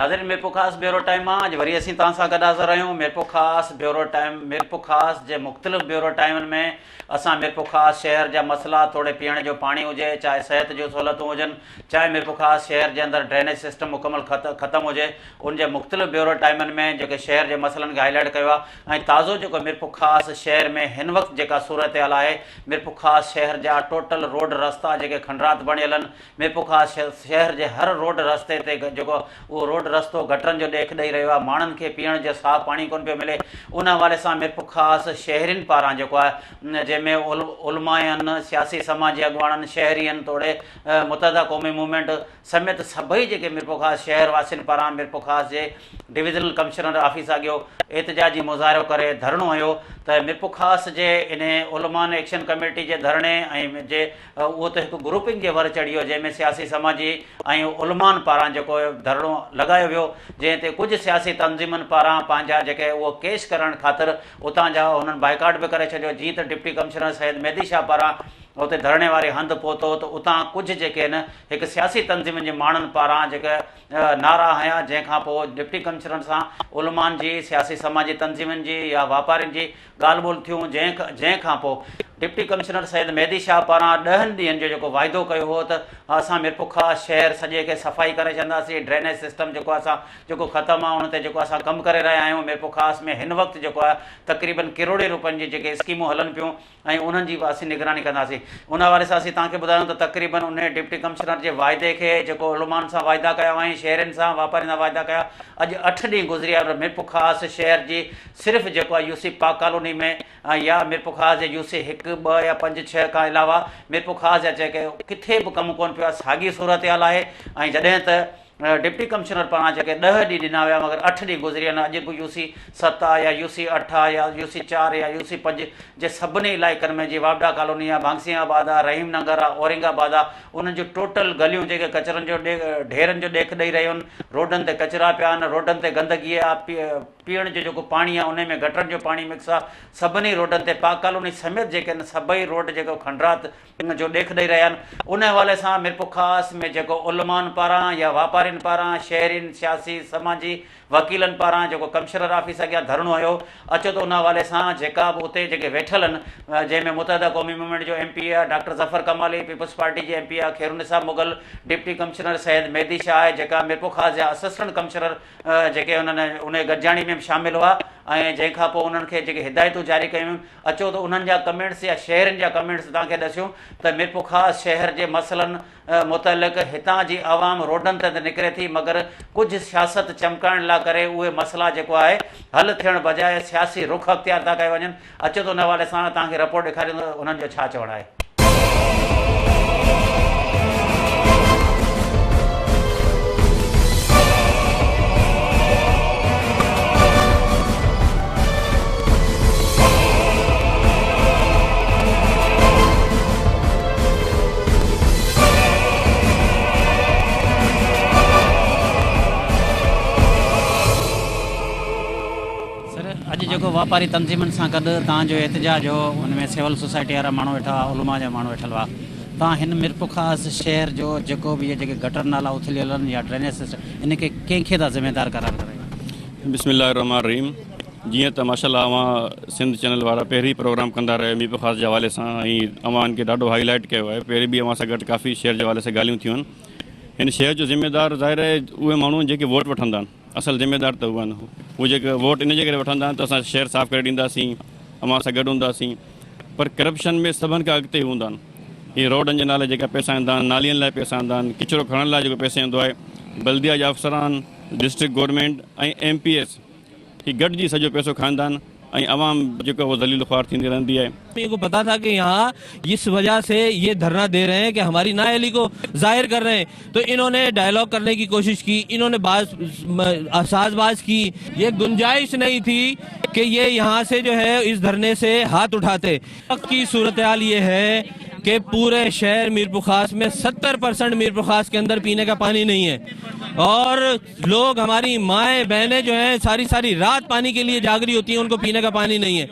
ناظرين Mirpurkhas bureau time مان اڄ وري اسين توهان سان گڏ حاضر آهيون ميرپورخاص بيورو ٽائيم ميرپورخاص جي مختلف بيورو ٽائيمن ۾ اسان ميرپورخاص شهر جا مسئلا توڙي پيئڻ جو پاڻي هجي چاهي صحت جون سهولتون هجن چاهي ميرپورخاص شهر جي اندر ڊرينيج سسٽم مڪمل ختم هجي ان جي مختلف بيورو ٽائيمن ۾ جيڪي شهر جي مسئلن کي هائي لائيٽ ڪيو آهي ۽ تازو جيڪو ميرپورخاص شهر ۾ هن وقت جيڪا صورتحال آهي ميرپورخاص شهر جا ٽوٽل روڊ رستا جيڪي کنڊرات بڻيل آهن ميرپورخاص شهر جي هر روڊ رستي تي جيڪو اهو روڊ رستو گٽرن جو ڏيک ڏئي رهيو آهي ماڻهن کي پيئڻ جو صاف پاڻي ڪونه پيو ملي ان حوالي سان ميرپورخاص شهرين پاران جيڪو آهي جنهن ۾ علمائن سياسي سماجي اڳواڻن شهرين توڙي متحده قومي موومينٽ سميت سڀئي جيڪي ميرپورخاص شهر واسين پاران ميرپورخاص جي ڊويزنل ڪمشنر آفيس اڳيو احتجاجي مظاهرو ڪري ڌرڻو هنيو ته ميرپورخاص جي انهي علمائن ايڪشن ڪميٽي جي ڌرڻي ۽ جي اهو ته هڪ گروپنگ جي ور چڙهي ويو جنهن ۾ سياسي سماجي ۽ علمائن پاران جيڪو ڌرڻو لڳايو ويو جنهن تي ڪجهه سياسي تنظيمن پاران پنهنجا جيڪي اهو ڪيس ڪرڻ خاطر اتان جا انهن بائيڪاٽ به ڪري ڇڏيو جيئن ته ڊپٽي ڪمشنر سيد مهدي شاهه پاران اتي ڌرڻي واري هنڌ پهتو ته اتان ڪجهه جيڪي آهن هڪ سياسي تنظيمن جي ماڻهن پاران جيڪي نعرا هنيا جنهن کان پوء ڊپٽي ڪمشنر سان علمائن جي سياسي سماجي تنظيمن جي يا واپارين جي ڳالهه ٻولهه ٿيون جنهن جنهن کان پوء ڊپٽي ڪمشنر سيد مهدي شاهه پاران ڏهن ڏينهن جو جيڪو واعدو ڪيو هو ته اسان ميرپورخاص شهر سڄي کي صفائي ڪري ڇڏنداسين ڊرينيج سسٽم جيڪو اسان جيڪو ختم آهي ان تي جيڪو اسان ڪم ڪري رهيا آهيون ميرپورخاص ۾ هن وقت جيڪو آهي تقريبن ڪروڙين روپين جي جيڪي اسڪيمون هلن پيون ۽ انهن جي به اسين نگراني ڪنداسين. ان حوالي سان اسين توهان کي ٻڌايون ته تقريبن انهي ڊپٽي ڪمشنر جي واعدي کي جيڪو علمائن سان واعدا ڪيا هئائين، شهرين سان، واپارين سان واعدا ڪيا، اڄ اٺ ڏينهن گذري ويا پر ميرپورخاص شهر جي صرف جيڪو آهي يو سي پاڪ ڪالوني ۾ يا ميرپورخاص جي يو سي هڪ، ٻه يا پنج، ڇهه کان علاوه ميرپورخاص جا جيڪي ڪٿي به ڪم ڪونه پيو آهي ساڳي صورتحال آهي ۽ جڏهن ته ڊپٽي ڪمشنر پاران جيڪي ڏهه ڏينهن ڏنا ويا مگر اٺ ڏينهن گذري ويا آهن اڄ به يو سي ست آ يا يو سي اٺ آ يا يو سي چار يا يو سي پنج جي سڀني علائقن ۾ جيئن واپڊا ڪالوني آ ڀانگسين آباد آ رحيم ننگر آ اورنگ آباد آ انهن جون ٽوٽل گليون جيڪي ڪچرن جو ڍيرن جو ڏيک ڏئي رهيون آهن روڊن تي ڪچرا پيا آهن روڊن تي گندگي آ پيئڻ جو جيڪو پاڻي آ انهي ۾ گٽرن جو پاڻي مڪس آ سڀني روڊن تي پاڪ ڪالوني سميت جيڪي آهن سڀئي روڊ جيڪو کنڊرات ان جو ڏيک ڏئي رهيا آهن ان حوالي سان ميرپورخاص ۾ جيڪو علمائن پاران يا واپارين پاران شهرين سياسي سماجي وڪيلن پاران جيڪو ڪمشنر آفيس اڳيان ڌرڻو هنيو اچو ته ان حوالي سان جيڪا به اتي جيڪي ويٺل آهن جنهن ۾ متحده قومي موومينٽ جو M P A doctor Zafar Kamali peoples party جي M P A Khairulnisa Mughal deputy commissioner Syed Mehdi Shah آهي جيڪا ميرپورخاص جا اسسٽنٽ ڪمشنر جيڪي انهن ان گڏجاڻي ۾ به شامل هئا ۽ جنهن کان پوء انهن کي جيڪي هدايتون جاري ڪيون ويون اچو ته انهن جا ڪمينٽس يا شهرين جا ڪمينٽس توهان کي ڏسيون ته ميرپورخاص شهر جي مسئلن متعلق هتان جي عوام روڊن تي ته نڪري ٿي مگر ڪجهه سياست چمڪائڻ لا ڪري اهي مسئلا جيڪو آهي حل ٿيڻ بجاء سياسي رخ اختيار ٿا ڪيا وڃن اچو ته ان حوالي سان توهان کي رپورٽ ڏيکاريون ته انهن جو ڇا چوڻ آهي. سر اڄ جيڪو واپاري تنظيمن سان گڏ توهان جو احتجاج هو ان ۾ سول سوسائٽي وارا ماڻهو ويٺا هئا علماء جا ماڻهو ويٺل هئا توهان هن ميرپورخاص شهر جو جيڪو به اهي جيڪي گٽر نالا اٿليل آهن يا ڊرينيج سسٽم ان کي ڪنهن کي ٿا ذميدار قرار ڪرايو؟ بسم الله الرحمٰن الرحيم جيئن ته ماشاء الله اوهان سنڌ چينل وارا پهرين پروگرام ڪندا رهيا ميرپورخاص جي حوالي سان ۽ اوهان ان کي ڏاڍو هائي لائيٽ ڪيو آهي پهرين به اوهان سان گڏ ڪافي شهر جي حوالي سان ڳالهيون ٿيون آهن هن شهر جو ذميدار ظاهر آهي اهي ماڻهو آهن جيڪي ووٽ وٺندا آهن اصل ذميدار ته اهي آهن. هو جيڪي ووٽ ان جي ڪري وٺندا آهن ته اسان شهر صاف ڪري ڏينداسين، اوهان سان گڏ هونداسين پر ڪرپشن ۾ سڀن کان اڳتي هو هوندا آهن. هي روڊن جي نالي جيڪا پئسا ايندا آهن، نالين لاء پئسا ايندا آهن، ڪچرو کڻڻ لاء جيڪو پئسا ايندو آهي، بلديا جا افسران، district government ۽ M P S هي گڏجي سڄو پئسو کائيندا آهن ۽ عوام جيڪو آهي اهو ذليل خوار ٿيندي رهندي آهي. को पता था कि यहाँ इस वजह से ये धरना दे रहे हैं कि हमारी नाअहली को जाहिर कर रहे हैं तो इन्होंने डायलॉग करने की कोशिश की, इन्होंने साजबाज की। ये गुंजाइश नहीं थी कि ये यहाँ से जो है इस धरने से हाथ उठाते। वक्त की सूरत हाल ये है कि पूरे शहर मीरपुरखास में 70% मीरपुरखास के अंदर पीने का पानी नहीं है और लोग हमारी माएँ बहनें जो हैं सारी सारी रात पानी के लिए जाग रही होती हैं, उनको पीने का पानी नहीं है।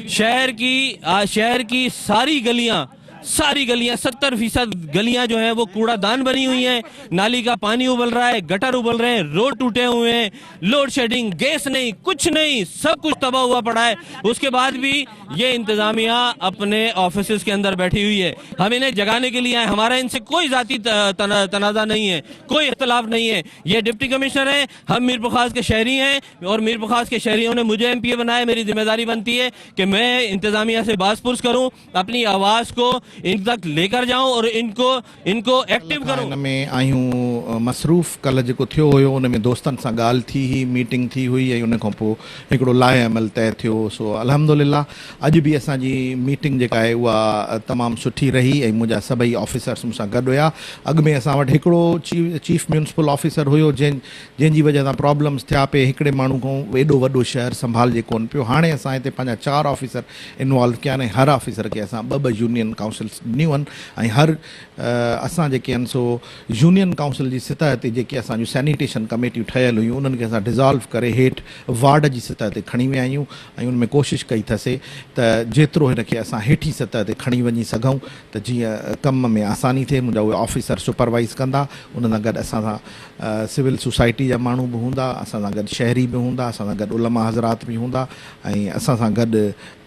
शहर की सारी गलियां सारी गलियां 70% गलियां जो हैं वो कूड़ादान बनी हुई हैं, नाली का पानी उबल रहा है, गटर उबल रहे हैं, रोड टूटे हुए हैं, लोड शेडिंग, गैस नहीं, कुछ नहीं, सब कुछ तबाह हुआ पड़ा है। उसके बाद भी ये इंतजामिया अपने ऑफिस के अंदर बैठी हुई है। हम इन्हें जगाने के लिए आए, हमारा इनसे कोई जाती तनाज़ा नहीं है, कोई इख्तलाफ नहीं है। ये डिप्टी कमिश्नर हैं, हम मीरपुर खास के शहरी हैं और मीरपुर खास के शहरियों ने मुझे एमपीए बनाया। मेरी जिम्मेदारी बनती है कि मैं इंतजामिया से बाज़पुर्स करूँ, अपनी आवाज़ को इन तक लेकर जाऊँ और इनको इनको एक्टिव करूँ। हिन में आहियूं मसरूफ़। कल्ह जेको थियो हुयो उन में दोस्तनि सां ॻाल्हि थी हुई, मीटिंग थी हुई ऐं उन खां पोइ हिकिड़ो लाइ अमल तय थियो। सो अल्हम्दुलिल्लाह अॼु बि असांजी मीटिंग जेका आहे उहा तमामु सुठी रही ऐं मुंहिंजा सभई ऑफिसर्स मूंसां गॾु हुया। अॻु में असां वटि हिकिड़ो चीफ म्यूनिसिपल ऑफिसर हुयो, जंहिं जंहिंजी वजह सां प्रॉब्लम्स थिया पए। हिकिड़े माण्हू खां एॾो वॾो शहर संभालिजे कोन पियो। हाणे असां हिते पंहिंजा 4 ऑफिसर इन्वॉल्व कया आहिनि ऐं हर ऑफिसर खे असां ॿ ॿ यूनियन काउंसिल्स ॾिनियूं आहिनि ऐं हर असां जेके आहिनि सो यूनियन काउंसिल जी सतह ते जेके असांजूं सैनिटेशन कमेटियूं ठहियल हुयूं उन्हनि खे असां डिज़ॉल्व करे हेठि वार्ड जी सतह ते खणी विया आहियूं ऐं उन में कोशिशि कई अथसि त जेतिरो हिन खे असां हेठी सतह ते खणी वञी सघूं त जीअं कम में आसानी थिए। मुंहिंजा उहे ऑफिसर सुपरवाइज़ कंदा, उन सां गॾु असां सां सिविल सोसाइटी जा माण्हू बि हूंदा, असां सां गॾु शहरी बि हूंदा, असां सां गॾु उलमा हज़रात बि हूंदा ऐं असां सां गॾु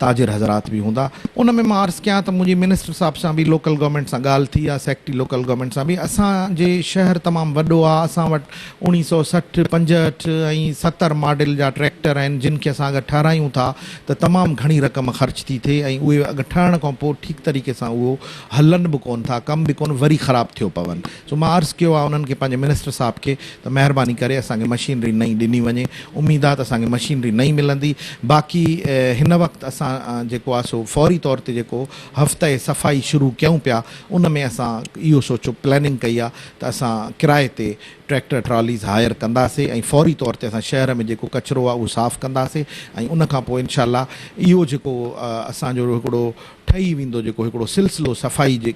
ताजिर हज़रात बि हूंदा। उन में मां अर्ज़ु कयां त मुंहिंजी मिनिस्टर साहब सां बि लोकल गवर्नमेंट सां ॻाल्हि थी आहे, सेक्रेटरी लोकल गवर्नमेंट सां बि। असांजे शहर तमामु वॾो आहे, असां वटि 1960, 65 ऐं 70 मॉडल जा ट्रैक्टर आहिनि, जिन खे असां अगरि ठहिरायूं था त तमामु घणी रक़म ख़र्च थी थिए ऐं उहे अगरि ठहण खां पोइ ठीकु तरीक़े सां उहो हलनि बि कोन था, कमु बि कोन, वरी ख़राबु थियो पवनि। सो मां अर्ज़ु कयो आहे उन्हनि खे, पंहिंजे मिनिस्टर साहब खे, त महिरबानी करे असांखे मशीनरी नई ॾिनी वञे। उमेदु आहे त असांखे मशीनरी नई मिलंदी। बाक़ी हिन वक़्तु असां जेको आहे सो फौरी तौर ते जेको हफ़्ते सफ़ाई शुरू कयूं पिया, उन में असां इहो सोचो, प्लानिंग कई आहे त असां किराए ते ट्रैक्टर ट्रॉलीज़ हायर कंदासीं ऐं फौरी तौर ते असां शहर में जेको कचरो आहे उहो साफ़ कंदासीं ऐं उन खां पोइ इनशा इहो जेको असांजो हिकिड़ो ठही वेंदो, जेको हिकिड़ो सिलसिलो सफ़ाई जे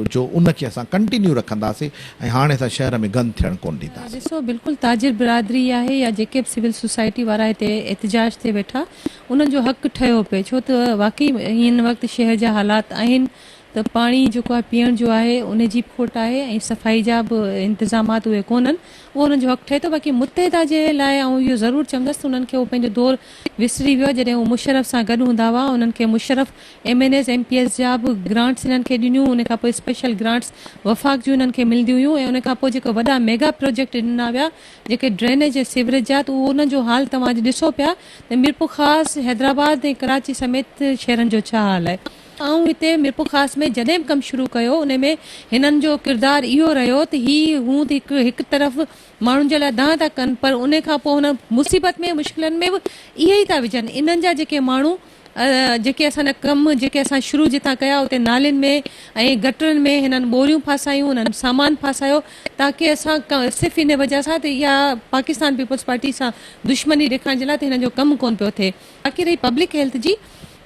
जो, उनखे असां कंटिन्यू रखंदासीं ऐं हाणे असां शहर में गंद थियणु कोन ॾींदासीं। ॾिसो, बिल्कुलु ताजिर बिरादरी आहे या जेके बि सिविल सोसाइटी वारा हिते एहतजाज ते वेठा, उन्हनि जो हक़ ठहियो पिए, छो त वाकई हिन वक़्तु शहर जा हालात आहिनि त पाणी जेको आहे पीअण जो आहे उन जी बि खोट आहे ऐं सफ़ाई जा बि इंतिज़ामात उहे कोन्हनि, उहो हुननि जो हक़ ठहे थो। बाक़ी मुत्तहिदा जे लाइ आउं इहो ज़रूरु चवंदसि त उन्हनि खे उहो पंहिंजो दौर विसरी वियो आहे जॾहिं उहो मुशर्रफ़ सां गॾु हूंदा हुआ। उन्हनि खे मुशर्रफ़ MNAs, MPs जा बि ग्रांट्स हिननि खे ॾिनियूं, उन खां पोइ स्पेशल ग्रांट्स वफ़ाक़ जूं हिननि खे मिलंदियूं हुयूं ऐं उन खां पोइ जेको वॾा मेगा प्रोजेक्ट ॾिना विया जेके ड्रेनेज ऐं सीवरेज जा, त उहो उन्हनि जो हाल तव्हां अॼु ॾिसो पिया त मीरपुर ख़ासि, हैदराबाद ऐं कराची समेत शहरनि जो छा हाल आहे। ऐं हिते मीरपुर ख़ासि में जॾहिं बि कमु शुरू कयो, उन में हिननि जो किरदारु इहो रहियो त ही हूंद हिकु हिकु तरफ़ माण्हुनि जे लाइ दांह था कनि, पर उन खां पोइ हुन मुसीबत में, मुश्किलनि में बि इहे ई था विझनि। इन्हनि जा जेके माण्हू जेके असांजा कमु जेके असां शुरू जितां कया, उते नालियुनि में ऐं गटरनि में हिननि ॿोरियूं फासायूं, हुननि सामान फासायो, ताकी असां सिर्फ़ु इन वजह सां त इहा पाकिस्तान पीपल्स पार्टी सां दुश्मनी ॾेखारण जे लाइ त हिननि जो कमु कोन पियो थिए। बाक़ी रही पब्लिक हेल्थ जी,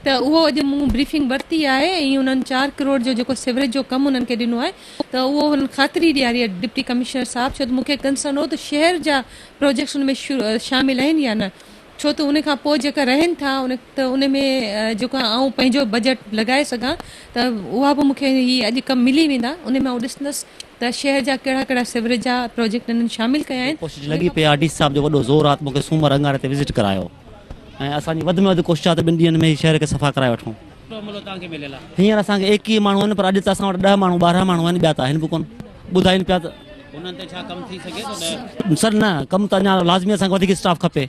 त उहो अॼु मूं ब्रीफिंग वरिती आहे ऐं उन्हनि 4 करोड़ जो जेको सीवरेज जो कमु उन्हनि खे ॾिनो आहे त उहो हुननि ख़ातिरी ॾियारी आहे डिप्टी कमिश्नर साहब, छो त मूंखे कंसर्न हो त शहर जा प्रोजेक्ट्स उन में शामिल आहिनि या न, छो त उन खां पोइ जेका रहनि था उन त उन में जेको आउं पंहिंजो बजट लॻाए सघां, त उहा बि मूंखे हीअ अॼु कमु मिली वेंदा। उन में आउं ॾिसंदसि त शहर जा कहिड़ा कहिड़ा सीवरेज जा प्रोजेक्ट हिननि शामिल कया आहिनि। कोशिशि लॻी पई आहे। डी साहब जो वॾो ज़ोर आहे त मूंखे सूमर अंगारे ते विज़िट करायो ऐं असांजी वधि में वधि कोशिशि आहे त 2 ॾींहंनि में ई शहर खे सफ़ा कराए वठूं। हींअर असांखे 21 माण्हू आहिनि, पर अॼु त असां वटि 10 माण्हू, 12 माण्हू आहिनि, ॿिया त आहिनि बि कोन। ॿुधाइनि पिया त उन्हनि ते छा कमु थी सघे थो? सर न, कमु त अञा लाज़मी असांखे वधीक स्टाफ खपे।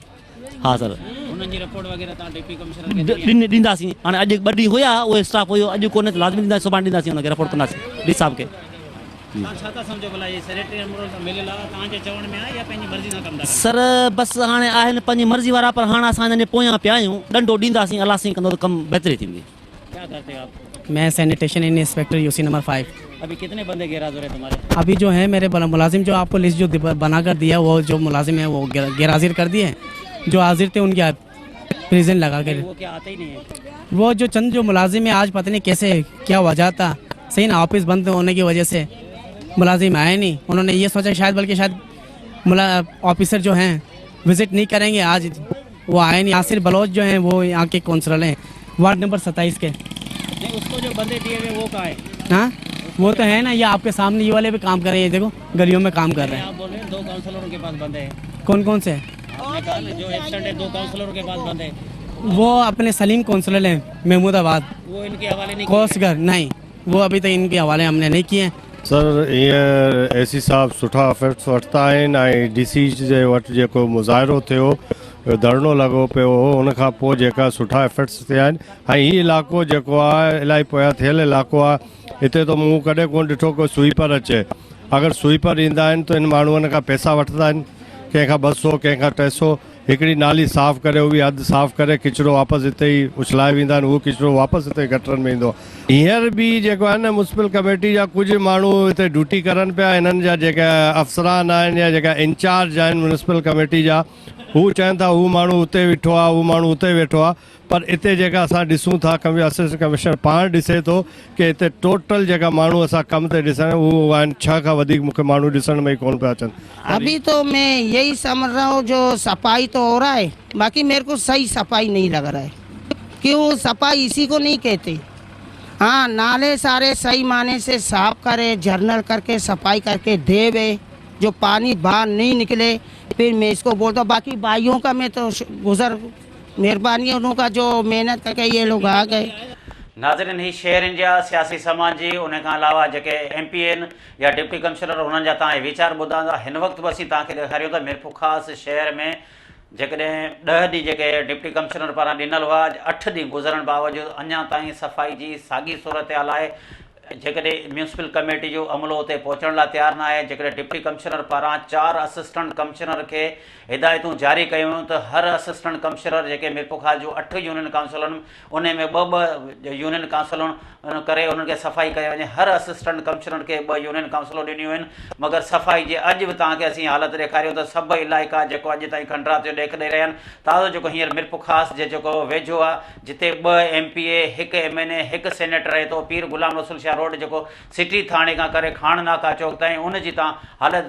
हा सर, उन्हनि जी रिपोर्ट वग़ैरह तव्हां डिप्टी कमिश्नर खे ॾींदासीं। हाणे अॼु 2 ॾींहं हुया, उहे स्टाफ हुयो, अॼु कोन्हे त लाज़मी ॾींदासीं, सुभाणे ॾींदासीं, हुनखे रिपोर्ट कंदासीं डी साहब खे। छा था सम्झो भला, इहे सैनिटरी अमलो मिलियल आहे तव्हांजे चवण में आहे या पंहिंजी मर्ज़ी सां कम था? सर बसि हाणे आहिनि पंहिंजी मर्ज़ी वारा, पर हाणे असां हिननि जे पोयां पिया आहियूं, ॾंडो ॾींदासीं, अलाह साईं कंदो त कमु बहितरी थींदी। क्या करते हो आप? मैं सैनिटेशन इंस्पेक्टर यूसी नंबर 5। अभी कितने बंदे गैर हाजिर है तुम्हारे? अभी जो है मेरे मुलाजिम जो आपको लिस्ट जो बना कर दिया, वो जो मुलाजिम है वो गैर हाजिर कर दिए, जो हाजिर थे उनके प्रेजेंट लगा कर। वो क्या आते ही नहीं है? वो जो चंद जो मुलाजिम है, आज पता नहीं कैसे क्या वजह था, सही ना, ऑफिस बंद होने की वजह से मुलाजिम आए नहीं। उन्होंने ये सोचा शायद बल्कि शायद ऑफिसर जो हैं विज़िट नहीं करेंगे, आज वो आए नहीं। आसिर बलोच जो हैं वो यहाँ के काउंसलर हैं वार्ड नंबर 27 के। नहीं, उसको जो बंदे दिए हुए वो कहाँ है? हाँ वो तो है ना, ये आपके सामने ये वाले भी काम कर रहे हैं, देखो गलियों में काम कर रहे हैं। आप बोल रहे हैं 2 काउंसलरों के पास बंदे हैं। कौन कौन से? जो एबसेंट है 2 काउंसलरों के पास बंदे हैं। वो अपने सलीम काउंसलर हैं महमूदाबाद, वो इनके हवाले नहीं? कोसगर नहीं, वो अभी तक इनके हवाले हमने नहीं किए हैं। सर हींअर ए सी साहब सुठा एफर्ट्स वठिता आहिनि ऐं डी सी जे वटि जेको मुज़ाहिरो थियो, धरणो लॻो पियो हो, उन खां पोइ जेका सुठा एफर्ट्स थिया आहिनि। ऐं हीउ इलाइक़ो जेको आहे इलाही पोयां थियल इलाइक़ो आहे, हिते त मूं कॾहिं कोन ॾिठो को स्वीपर अचे। अगरि स्वीपर ईंदा आहिनि त इन माण्हुनि खां पैसा वठंदा आहिनि, कंहिंखां 200 कंहिंखां 300। हिकिड़ी नाली साफ़ करे उहो बि अधु साफ़ करे किचरो वापसि हिते ई उछलाए वेंदा आहिनि, उहो किचरो वापसि हिते गटरनि में ईंदो आहे। हींअर बि जेको आहे न म्युनिसिपल कमेटी जा कुझु माण्हू हिते ड्यूटी करनि पिया, हिननि जा जेका अफ़सरान आहिनि या जेका इंचार्ज आहिनि म्युनिसिपल कमेटी जा, हू चवनि था हू माण्हू उते वेठो आहे, हू माण्हू उते वेठो आहे, पर हिते जेका असां ॾिसूं था, असिस्टेंट कमिश्नर पाण ॾिसे थो की हिते टोटल जेका माण्हू असां कम ते ॾिसण उहो आहिनि 6 खां वधीक मूंखे माण्हू ॾिसण में ई कोन पिया अचनि। अभी तो मैं यही समझ रहा हूँ जो सफाई तो हो रहा है, बाकी मेरे को सही सफाई नहीं लग रहा है। क्यों सफाई इसी को नहीं कहते। हाँ नाले सारे सही माने से साफ करे, जर्नल करके सफाई करके देवे, जो पानी बाहर नहीं निकले, फिर मैं इसको बोलता हूँ। बाकी भाइयों का मैं तो गुजर मेहरबानी है उनका जो मेहनत करके ये लोग आ गए। नाज़रीन ही शहरनि जा सियासी समाजी उन खां अलावा जेके एम पी आहिनि या डिप्टी कमिश्नर उन्हनि जा तव्हां वीचार ॿुधंदा। हिन वक़्तु बि असीं तव्हांखे ॾेखारियूं था मीरपुर ख़ासि शहर में जेकॾहिं 10 ॾींहं जेके डिप्टी कमिश्नर पारां ॾिनल हुआ, 8 ॾींहं गुज़रण बावजूदि अञा ताईं सफ़ाई जी साॻी सूरत हाल आहे। जेकॾहिं म्युनिसिपल कमेटी जो अमलो उते पहुचण लाइ तयारु न आहे, जेकॾहिं डिप्टी कमिश्नर पारां 4 असिस्टेंट कमिश्नर खे हिदायतूं जारी कयूं वयूं त हर असिस्टेंट कमिश्नर जेके मीरपुर ख़ासि जूं 8 यूनियन काउंसिल आहिनि उन में 2 2 यूनियन काउंसिलूं करे उन्हनि खे सफ़ाई करे वञे। हर असिस्टेंट कमिश्नर खे 2 यूनियन काउंसिलूं ॾिनियूं आहिनि, मगर सफ़ाई जी अॼु बि तव्हांखे असीं हालत ॾेखारियूं त सभु इलाइक़ा जेको अॼु ताईं खंडरात जो ॾेख ॾेई रहिया आहिनि। ताज़ो जेको हींअर मीरपुर ख़ासि जे जेको वेझो आहे, जिते 2 M P A, 1 M N A, 1 senator रहे थो, पीर ग़ुलाम रसूल शाह रोड जेको सिटी थाणे खां करे खान नाका चौक ताईं उन जी तव्हां हालत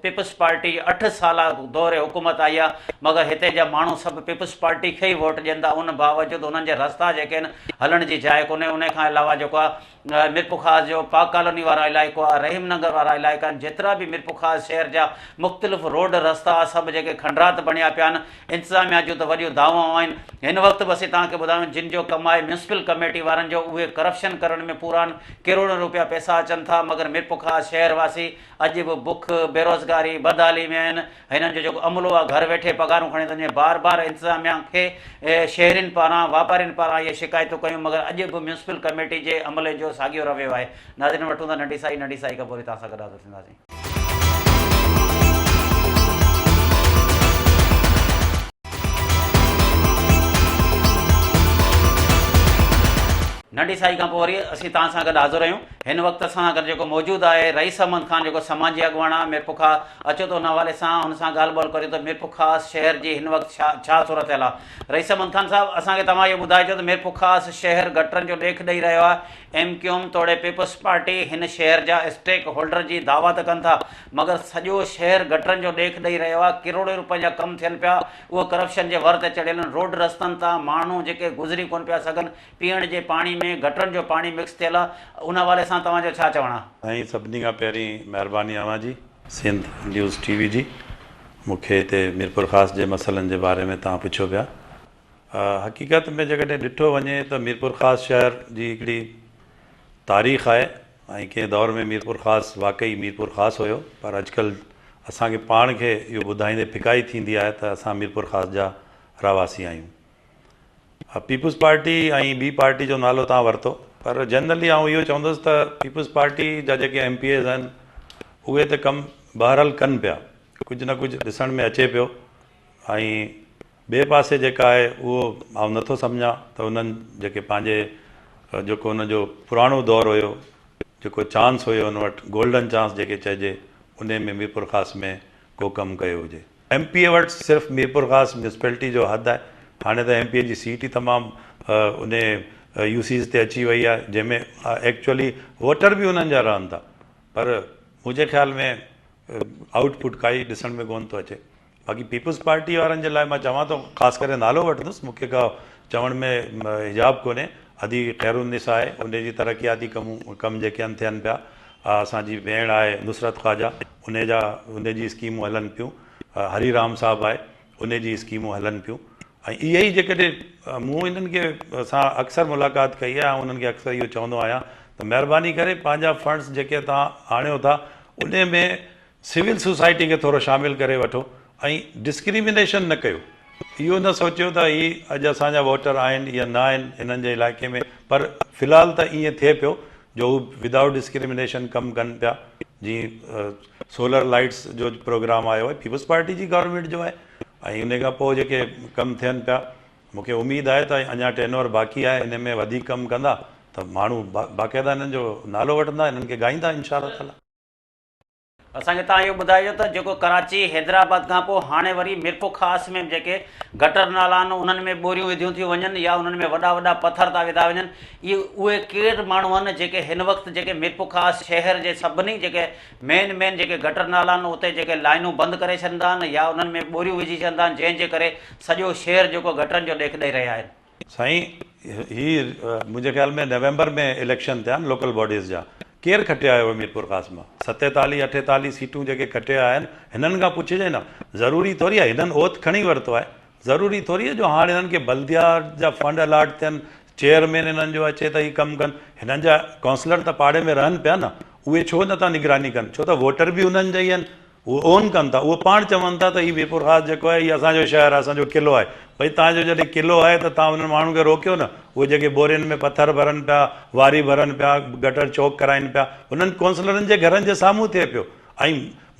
पीपल्स पार्टी 8 साल दौर हुकूमत आई आहे, मगर हिते जा माण्हू सभु पीपल्स पार्टी खे ई वोट ॾियनि था, उन बावजूदि उन्हनि जे रस्ता जेके आहिनि हलण जी जाइ कोन्हे। उन खां अलावा जेको आहे मीरपुर ख़ासि जो पाक कॉलोनी वारा इलाइक़ो आहे, रहीम नगर वारा इलाइक़ा आहिनि, जेतिरा बि मीरपुर ख़ासि शहर जा मुख़्तलिफ़ रोड रस्ता सभु जेके खंडरात बणिया पिया आहिनि, इंतिज़ामिया जूं त वॾियूं दावाऊं आहिनि। हिन वक़्तु बि असीं तव्हांखे ॿुधायूं जिन जो कमु आहे म्युनिसिपल कमेटी वारनि जो, उहे करप्शन करण में पूरा आहिनि, करोड़ों रुपया पैसा अचनि था, मगर मीरपुर ख़ासि शहर वासी अॼु बि बुख बेरोज़गारी बदहाली में आहिनि। हिननि जो जेको अमलो आहे घर वेठे पघारूं खणी थो वञे। बार बार इंतिज़ामिया खे शहरियुनि पारां वापारियुनि पारां इहे शिकायतूं कयूं, मगर अॼु बि म्युनिसिपल कमेटी जे अमले जो साॻियो रवैयो आहे। नाज़रीन वठूं था नंढी साई, नंढी साई खां पोइ तव्हां सां गॾु हाज़िर थींदासीं। नंढी साई खां पोइ वरी असीं तव्हां सां गॾु हाज़िर आहियूं। हिन वक़्तु असां गॾु जेको मौजूदु आहे रईस अहमद ख़ान जेको समाजी अॻवान आहे मीरपुर ख़ासि, अचो त हुन हवाले सां हुन सां ॻाल्हि ॿोल करियूं त मीरपुर ख़ासि शहर जी हिन वक़्तु छा छा सूरत हाल आहे। रईस अहमद ख़ान साहिबु, असांखे तव्हां इहो ॿुधाइजो त मीरपुर ख़ासि शहर गटरनि जो ॾेख ॾेई रहियो आहे, एम क्यू एम तोड़े पीपल्स पार्टी हिन शहर जा स्टेक होल्डर जी दावा त कनि था, मगर सॼो शहर गटरनि जो ॾेख ॾेई रहियो आहे, करोड़ों रुपयनि जा कमु थियनि पिया, उहो करप्शन जे वर ते चढ़ियल आहिनि, रोड रस्तनि तां माण्हू जेके गुज़री कोन पिया सघनि, पीअण जे पाणी में गटरनि जो पाणी मिक्स थियल आहे, उन हवाले सां तव्हांजो छा चवणु आहे? साईं, सभिनी खां पहिरीं महिरबानी अव्हां जी सिंध न्यूज़ टीवी जी, मूंखे हिते मीरपुर ख़ासि जे मसइलनि जे बारे में तव्हां पुछियो पिया। हक़ीक़त में जेकॾहिं ॾिठो वञे त मीरपुर ख़ासि शहर जी हिकिड़ी तारीख़ आहे ऐं कंहिं दौर में मीरपुर ख़ासि वाकई मीरपुर ख़ासि हुयो, पर अॼुकल्ह असांखे पाण खे इहो ॿुधाईंदे फिकाई थींदी आहे त असां मीरपुर ख़ासि जा रहवासी आहियूं। पीपल्स पार्टी ऐं ॿी पार्टी जो नालो तव्हां वरितो, पर जनरली आउं इहो चवंदुसि त पीपल्स पार्टी जा जेके एम पी एज़ आहिनि उहे त कमु बहरहाल कनि पिया, कुझु न कुझु ॾिसण में अचे पियो। ऐं ॿिए पासे जेका आहे उहो आउं नथो सम्झां त उन्हनि जेके पंहिंजे जेको हुनजो पुराणो दौर हुयो, जेको चांस हुयो हुन वटि, गोल्डन चांस जेके चइजे, उन में मीरपुर ख़ासि में को कमु कयो हुजे। एम पी ए वटि सिर्फ़ु मीरपुर ख़ासि म्युनिसिपैलिटी जो हद आहे, हाणे त एम पी ए जी सीट ई तमामु उन you seize ते अची वई आहे, जंहिंमें एक्चुअली वोटर बि उन्हनि जा रहनि था, पर मुंहिंजे ख़्याल में आउटपुट काई ॾिसण में कोन थो अचे। बाक़ी पीपल्स पार्टी वारनि जे लाइ मां चवां थो, ख़ासि करे नालो वठंदुसि, मूंखे का चवण में हिजाब कोन्हे। ادي خيرالنساء آهي ان جي ترقياتي ڪم ڪم جيڪي آهن ٿين پيا. اسان جي ڀيڻ آهي نصرت خواجه ان جا ان جي اسڪيمون هلن پيون. هري رام صاحب آهي ان جي اسڪيمون هلن پيون ۽ اهي ئي جيڪڏهن مون انهن کي سان اڪثر ملاقات ڪئي آهي ۽ انهن کي اڪثر اهو چوندو آهيان ته مهرباني ڪري پنهنجا فنڊس جيڪي توهان آڻيو ٿا ان ۾ سول سوسائٽي کي ٿورو شامل ڪري وٺو ۽ ڊسڪريمينيشن نه ڪيو. اهو نه سوچيو ته هي اڄ اسان جا ووٽر آهن يا نه آهن هنن جي علائقي ۾ پر في الحال ته ائين ٿئي پيو جو هو ودائوٽ ڊسڪريمينيشن ڪم ڪن پيا. جيئن سولر لائيٽس جو پروگرام آيو آهي پيپلز پارٽي جي گورنمينٽ جو آهي ۽ ان کان پوء جيڪي ڪم ٿين پيا مون کي اميد آهي ته اڃا ٽينور باقي آهي ان ۾ وڌيڪ ڪم ڪندا ته ماڻهو باقاعده هنن جو نالو وٺندا هنن کي ڳائيندا انشاء الله تعالي. اسان کي توهان اهو ٻڌائجو ته جيڪو ڪراچي، حيدرآباد کان پوء هاڻي وري ميرپورخاص ۾ به جيڪي گٽر نالا آهن انهن ۾ ٻوريون وڌيون ٿيون وڃن يا انهن ۾ وڏا وڏا پٿر ٿا وڌا وڃن اهي اهي ڪير ماڻهو آهن جيڪي هن وقت جيڪي ميرپورخاص شهر جي سڀني جيڪي مين مين جيڪي گٽر نالا آهن اتي جيڪي لائنون بند ڪري ڇڏندا آهن يا انهن ۾ ٻوريون وجهي ڇڏندا آهن جنهن جي ڪري سڄو شهر جيڪو گٽرن جو ڏيک ڏئي رهيا آهن. سائين هي منهنجي خيال ۾ نومبر ۾ اليڪشن ٿيا آهن لوڪل باڊيز جا ڪير کٽي آيو هو ميرپورخاص مان 47 48 سيٽون جيڪي کٽي آيا آهن هنن کان پڇجي نه ضروري ٿوري آهي هنن اوٿ کڻي ورتو آهي ضروري ٿوري آهي جو هاڻ هنن کي بلديا جا فنڊ الاٽ ٿين چيئرمين هنن جو اچي ته هي ڪم ڪن هنن جا ڪائونسلر ته پاڙي ۾ رهن پيا نه اهي ڇو نٿا نگراني ڪن ڇو ته ووٽر به انهن جا ئي آهن هو اون ڪن ٿا، اهي پاڻ چون ٿا ته هي ميرپورخاص جيڪو آهي هي اسان جو شهر آهي، اسان جو قلعو آهي. ڀئي توهان جو جڏهن قلعو آهي ته توهان انهن ماڻهن کي روڪيو نه، اهي جيڪي ٻورين ۾ پٿر ڀرن پيا، واري ڀرن پيا، گٽر چوڪ ڪرائين پيا، انهن ڪونسلرن جي گهرن جي سامهون ٿئي پيو ۽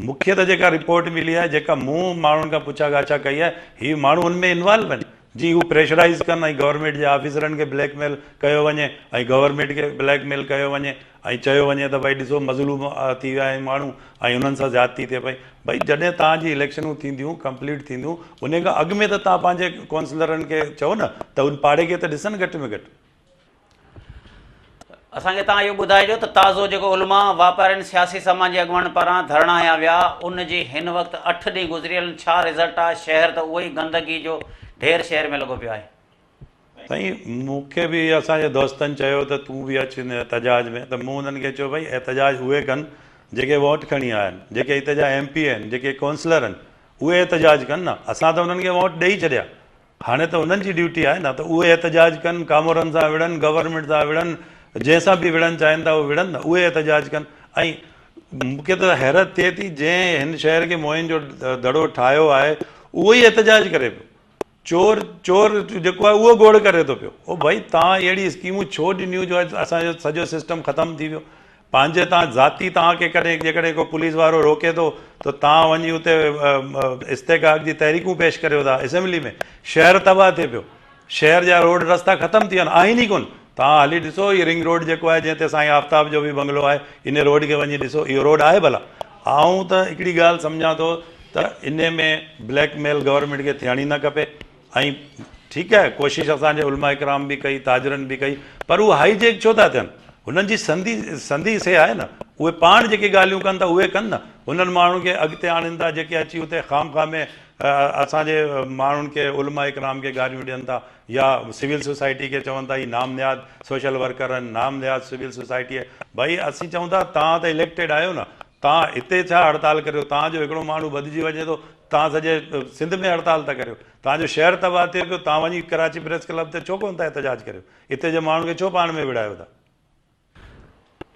مون کي ته جيڪا رپورٽ ملي آهي، جيڪا مون ماڻهن کان پڇا ڳاڇا ڪئي آهي، هي ماڻهو ان ۾ انوالو آهن. جي هو پريشرائيز ڪن ۽ گورنمينٽ جي آفيسرن کي بليڪ ميل ڪيو وڃي ۽ گورنمينٽ کي بليڪ ميل ڪيو وڃي ۽ چيو وڃي ته ڀئي ڏسو مظلوم ٿي ويا آهن ماڻهو ۽ انهن سان زيادتي ٿئي پئي ڀئي جڏهن توهان جي اليڪشنون ٿينديون ڪمپليٽ ٿينديون انهي کان اڳ ۾ ته توهان پنهنجي ڪونسلرن کي چئو نه ته ان پاڙي کي ته ڏسن گهٽ ۾ گهٽ. اسان کي توهان اهو ٻڌائجو ته تازو جيڪو علماء، واپارين، سياسي سماجي اڳواڻن پاران ڌرڻا هنيا ويا ان جي هن وقت اٺ ڏينهن گذريل آهن ڇا رزلٽ آهي شهر ته اهو ئي گندگي جو ڍير شهر ۾ لڳو پيو آهي. سائين مون کي به اسان جي دوستن چيو ته تون به اچ ان احتجاج ۾ ته مون انهن کي چيو ڀئي احتجاج اهي ڪن جيڪي ووٽ کڻي آيا آهن جيڪي هتي جا ايم پي آهن جيڪي ڪونسلر آهن اهي احتجاج ڪن نه اسان ته انهن کي ووٽ ڏئي ڇڏيا هاڻي ته انهن جي ڊيوٽي آهي نه ته اهي احتجاج ڪن، ڪامورن سان وڙهن، گورنمينٽ سان وڙهن، جنهن سان به وڙهن چاهين ٿا اهي وڙهن نه، اهي احتجاج ڪن ۽ مون کي ته حيرت ٿئي ٿي جنهن هن شهر کي موهن جو دڙو ٺاهيو آهي اهو ئي احتجاج ڪري پيو، چور چور جيڪو آهي اهو گوڙ ڪري ٿو پيو، او ڀائي توهان اهڙي اسڪيمون ڇو ڏنيون جو اڄ اسان جو سڄو سسٽم ختم ٿي ويو، پنهنجي تان ذاتي توهان کي ڪڏهن جيڪڏهن ڪو پوليس وارو روڪي ٿو ته توهان وڃي اتي استحقاق جي تحريڪون پيش ڪريو ٿا اسيمبلي ۾ شهر تباهه ٿئي پيو شهر جا روڊ رستا ختم ٿي ويا آهن آهن ئي ڪون توهان هلي ڏسو هي رنگ روڊ جيڪو آهي جنهن تي سائين آفتاب جو به بنگلو آهي ان روڊ کي وڃي ڏسو اهو روڊ آهي ڀلا آئون ته هڪڙي ڳالهه سمجهان ٿو ته ان ۾ بليڪ ميل گورنمينٽ کي ٿيڻ ئي نه کپي ۽ ٺيڪ آهي ڪوشش اسان جي علماء ڪرام به ڪئي تاجرن به ڪئي پر هو هائي جيڪ ڇو ٿا ٿين هنن جي سنڌي سنڌي سي آهي نه اهي پاڻ جيڪي ڳالهيون ڪن ٿا اهي ڪن نه هنن ماڻهن کي اڳتي آڻين ٿا جيڪي اچي اتي خام خواهه ۾ اسان جي ماڻهن کي علماء ڪرام کي گاريون ڏين ٿا يا سول سوسائٽي کي چون ٿا هي نام نهاد سوشل ورڪر آهن نام نهاد سول سوسائٽي آهي ڀائي اسين چئون ٿا توهان ته اليڪٽيڊ آهيو نه توهان هتي ڇا هڙتال ڪريو توهان جو هڪڙو ماڻهو ٻڌجي وڃي ٿو توهان سڄي سنڌ ۾ هڙتال ٿا ڪريو، توهان جو شهر تباهه ٿئي پيو، توهان وڃي ڪراچي پريس ڪلب تي ڇو ڪونه ٿا احتجاج ڪريو، اتي جي ماڻهن کي ڇو پاڻ ۾ وڙهايو ٿا.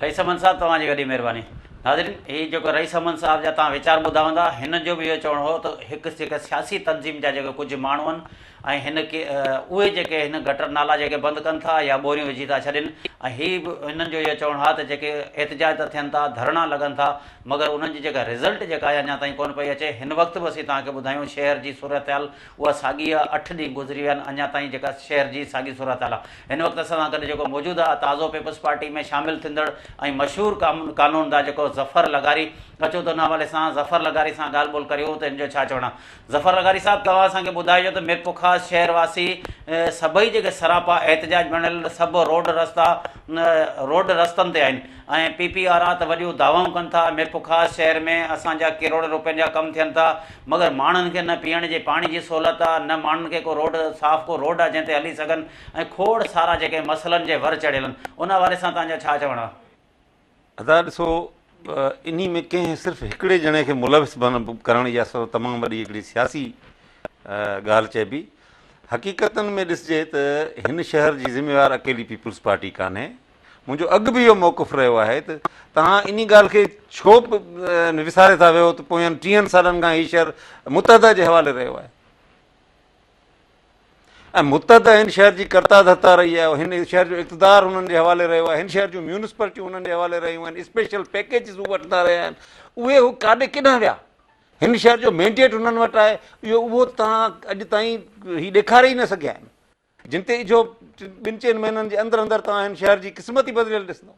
رئيس احمد صاحب توهان جي وڏي مهرباني. ناظرين هي جيڪو رئيس احمد صاحب جا توهان ويچار ٻڌا هوندا هن جو به اهو چوڻ هو ته هڪ جيڪا سياسي تنظيم جا جيڪي ڪجهه ماڻهو آهن ۽ هن ڪي اهي جيڪي هن گٽر نالا جيڪي بند ڪن ٿا يا ٻوريون وجهي ٿا ڇڏين ۽ هي به هنن جو اهو چوڻ آهي ته جيڪي احتجاج ته ٿين ٿا ڌرڻا لڳن ٿا مگر انهن جي جيڪا رزلٽ جيڪا آهي اڃا تائين ڪونه پئي اچي. هن وقت به اسين توهان کي ٻڌايون شهر جي صورتحال اها ساڳي آهي اٺ ڏينهن گذري ويا آهن اڃا تائين جيڪا شهر جي ساڳي صورتحال آهي. هن وقت اسان سان گڏ جيڪو موجود آهي تازو پيپلز پارٽي ۾ شامل ٿيندڙ ۽ مشهور قانوندان جيڪو ظفر لغاري اچو ته ان حوالي سان ظفر لغاري سان ڳالهه ٻولهه ڪريون ته هن جو ڇا چوڻ آهي. ظفر لغاري صاحب توهان اسان کي ٻڌائجو ته ميرپورخاص شهر واسي سڀئي جيڪي سراپا احتجاج بڻيل سڀ روڊ رستا روڊ رستن تي آهن ۽ پي پي آر آ ته وڏيون دعوائون ڪن ٿا ميرپورخاص شهر ۾ اسان جا ڪروڙين روپين جا ڪم ٿين ٿا مگر ماڻهن کي نه پيئڻ جي پاڻي جي سهولت آ نه ماڻهن کي ڪو روڊ صاف ڪو روڊ آ جنهن تي هلي سگهن ۽ کوڙ سارا جيڪي مسئلن جي ور چڙهيل آهن ان حوالي سان توهان جو ڇا چوڻ آ؟ ادا ڏسو انهي ۾ ڪنهن صرف هڪڙي ڄڻي کي ملوث ڪرڻ اها سو تمام وڏي هڪڙي سياسي ڳالهه چئبي. حقيقتن ۾ ڏسجي ته هن شهر جي ذميوار اڪيلي پيپلز پارٽي ڪانهي. منهنجو اڳ به اهو موقف رهيو آهي ته توهان انهي ڳالهه کي ڇو وساري ٿا ويهو ته پوين ٽيهن سالن کان هي شهر متحده جي حوالي رهيو آهي. ۽ متحده هن شهر جي ڪرتا ڌرتا رهي آهي، هن شهر جو اقتدار هنن جي حوالي رهيو آهي، هن شهر جون ميونسپلٽيون هنن جي حوالي رهيون آهن، اسپيشل پيڪيجز هو وٺندا رهيا آهن، اهي هو ڪاڏي ڪيڏانهن ويا؟ هن شهر جو مينڊيٽ هنن وٽ آهي، اهو اهو توهان اڄ تائين هي ڏيکاري ئي نه سگهيا آهن، جن تي اجهو ٻن چئن مهينن جي اندر اندر توهان هن شهر جي قسمت ئي بدليل ڏسندؤ،